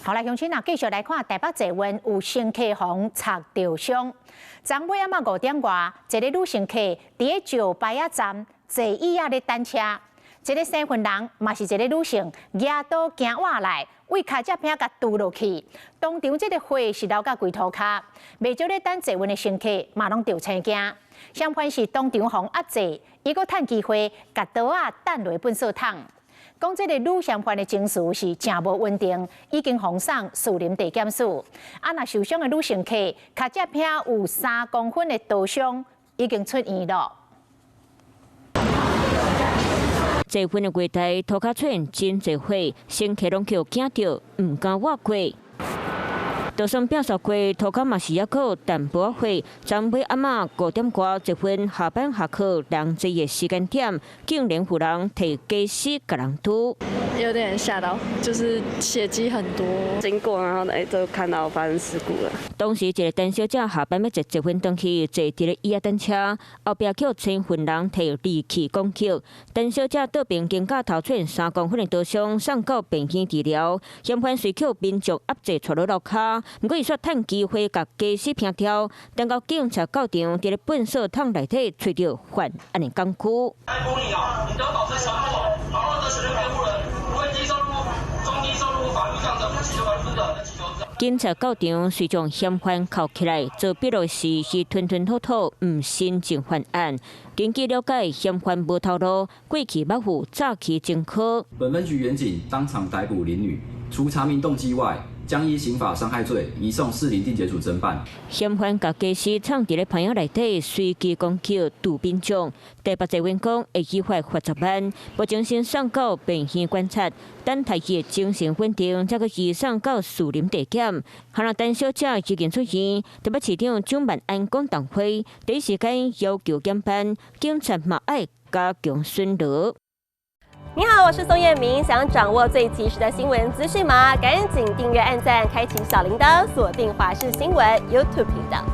好來，鄉親啊，繼續來看台北捷運有乘客予插著傷。昨暝暗仔5點外，一个女乘客佇咧石牌仔站坐椅仔咧等車，一个生份人嘛是一个女性，舉刀行倚來，對跤脊坪共拮落去，當場這个血是流甲規塗跤，袂少咧等捷運的乘客嘛攏著青驚。嫌犯是當場予壓制，伊閣趁機會共刀仔擲落糞埽桶。講這个女嫌犯的情緒是誠無穩定，已經予送士林地檢署。啊，若受傷的女乘客，跤脊坪有3公分的刀傷，已經出院了。捷運的月台塗跤出現真濟血，乘客攏予驚著，毋敢倚過。就算摒掃過，塗跤嘛是猶閣有淡薄仔血。昨暝暗仔5點外，捷運下班下課人濟的時間點，竟然有人提家私共人拮。有點嚇到，就是血跡很多。經過，然後哎，就看到發生事故了。當時一个陳小姐下班欲坐捷運轉去，坐佇咧椅仔等車，後壁予青雲人提利器攻擊。陳小姐倒爿肩胛頭出現3公分的刀傷，送到病院治療。嫌犯隨予民眾壓制，𤆬落樓跤，毋過伊煞趁機會共家私拼掉。等到警察到場，佇咧糞埽桶內底揣著犯案的工具。逮捕你啊！你得保持沉默，然後得選任辯護人，為低收入、中低收入法律上的不起訴分的請求。警察到場，隨將嫌犯銬起來做筆錄時，是吞吞吐吐，毋承認犯案。根據了解，嫌犯無頭路，過去捌有詐欺前科。本分局員警當場逮捕林女，除查明動機外，將依刑法傷害罪移送士林地檢署偵辦。嫌犯共家私藏佇咧棚仔內底，隨機攻擊杜民眾。台北捷運講會依法罰10萬，目前先送到病院觀察，等待伊的精神穩定，才閣移送到士林地檢。哈若陳小姐已經出院，台北市長蔣萬安講動會，第一時間要求減班，警察嘛愛加強巡邏。你好，我是宋燕明。想掌握最及時的新聞資訊嗎？趕緊訂閱、按讚、開啟小鈴鐺，鎖定華視新聞 YouTube 頻道。